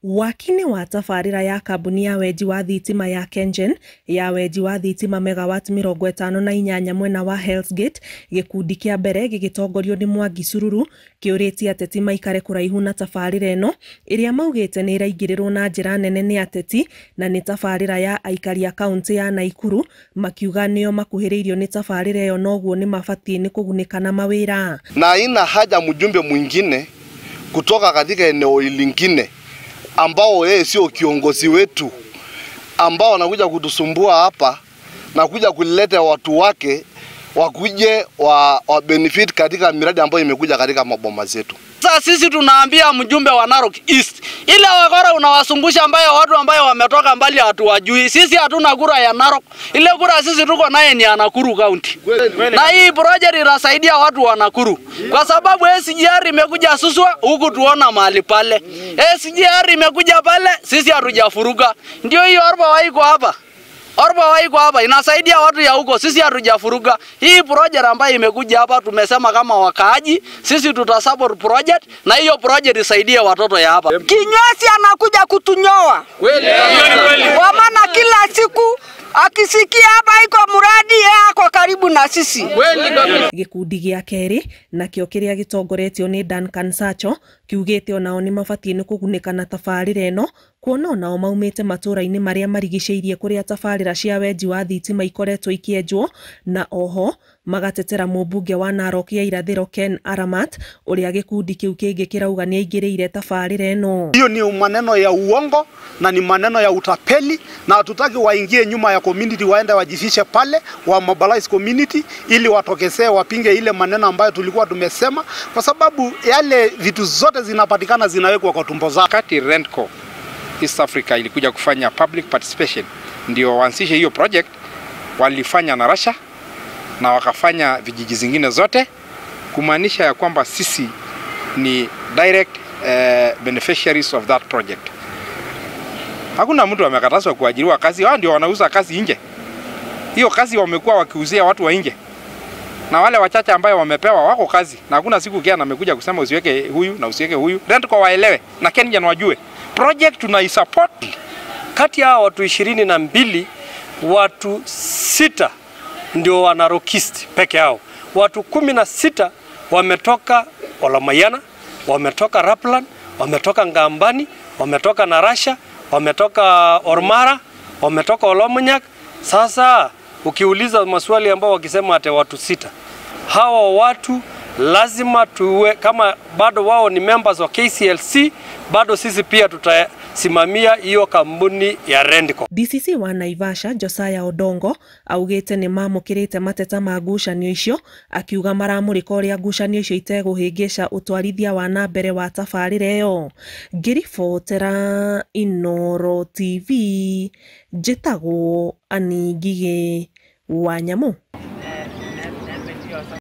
Waki-inĩ wa tabarĩra ya kambuni ya wenji wa thitima ya KenGen ya wenji wa thitima megawati 58 mwena wa Hell's Gate, gĩkundi kĩa mbere gĩgĩtongorio nĩ Mwangi Sururu kĩũrĩtie ateti maikare kũraihu na tabarĩra ĩno ĩrĩa maugĩte nĩ ĩraingĩrĩrwo na njĩra nene nĩ ateti na nĩ tabarĩra ya aikari a kaunti ya Naikuru, makiuga nĩo makuhĩrĩirio nĩ tabarĩra ĩyo noguo nĩ mabatiĩ nĩ kũgunĩka na mawĩra. Na haina haja mjumbe mwingine kutoka katika eneo lingine ambao yeye sio kiongozi wetu, ambao anakuja kutusumbua hapa na kuja kuleta watu wake wakuje wa benefit katika miradi ambayo imekuja katika maboma zetu. Sasa sisi tunaambia mjumbe wa Narok East, ile wakora unawasungusha ambayo watu ambayo wametoka mbali hatuwajui. Sisi hatuna kura ya Narok. Ile kura sisi tuko naye ni ya Nakuru County. Na hii project inasaidia watu wa Nakuru. Kwa sababu SGR imekuja Suswa huku tuona mahali pale. SGR imekuja pale, sisi hatujafuruka. Ndio hiyo Orba waiko hapa. Orba waiko hapa inasaidia watu ya huko, sisi hatujafuruga. Hii project ambayo imekuja hapa tumesema kama wakaaji sisi tutasupport project na hiyo project isaidie watoto ya hapa. Kinyozi anakuja kutunyoa. Kwa maana kila siku akisikia hapa iko muradi yeye ako karibu na sisi. Gikundi gĩa kerĩ nakĩo kĩrĩa gĩtongoretio nĩ Duncan Sacho kiugĩte onao nĩ mabatiĩ nĩ kũgunĩka na tabarĩra ĩno kuona onao maumĩte matũra-inĩ marĩa marigicĩirie kũrĩa tabarĩra cia wenji wa thitima ikoretwo ikĩenjwo, na oho magatetera mũmbunge wa Narok ya Irathĩro Ken Aramat ũrĩa gĩkundi kĩu kĩngĩ kĩrauga nĩ aingĩrĩire tabarĩra ĩno. Hiyo ni maneno ya uongo na ni maneno ya utapeli, na hatutaki waingie nyuma ya community waende wajifishe pale wa mobilize community ili watokesee wapinge ile maneno ambayo tulikuwa tumesema, kwa sababu yale vitu zote zinapatikana zinawekwa kwa tumbo zao. Wakati Rentco East Africa ilikuja kufanya public participation ndio waanzishe hiyo project, walifanya na Russia na wakafanya vijiji zingine zote, kumaanisha ya kwamba sisi ni direct beneficiaries of that project. Hakuna mtu amekatazwa kuajiriwa kazi, wao ndio wanauza kazi nje. Hiyo kazi wamekuwa wakiuzia watu wa nje. Na wale wachache ambao wamepewa wako kazi. Na hakuna siku kia amekuja kusema usiweke huyu na usiweke huyu. Rentco waelewe na KenGen wajue. Project tunaisupport. Kati ya watu 22, watu 6 ndio wa Narok East peke yao. Watu 16 wametoka Olamayana, wametoka Raplan, wametoka Ngambani, wametoka Narasha, wametoka Ormara, wametoka Olomunyak. Sasa ukiuliza maswali ambao wakisema ate watu 6, hawa watu lazima tuwe kama bado wao ni members wa KCLC, bado sisi pia tutasimamia hiyo kampuni ya Rentco. DCC wa Naivasha Josiah Odongo augĩte nĩ mamũkĩrĩte mateta ma ngucanio icio, akiuga maramũrĩka ũrĩa ngucanio icio itegũhĩngĩca ũtwarithia wa na mbere wa tabarĩra ĩyo. Ngĩribotera Inooro TV, njĩtagwo Annie Ngigĩ wa Nyamũ.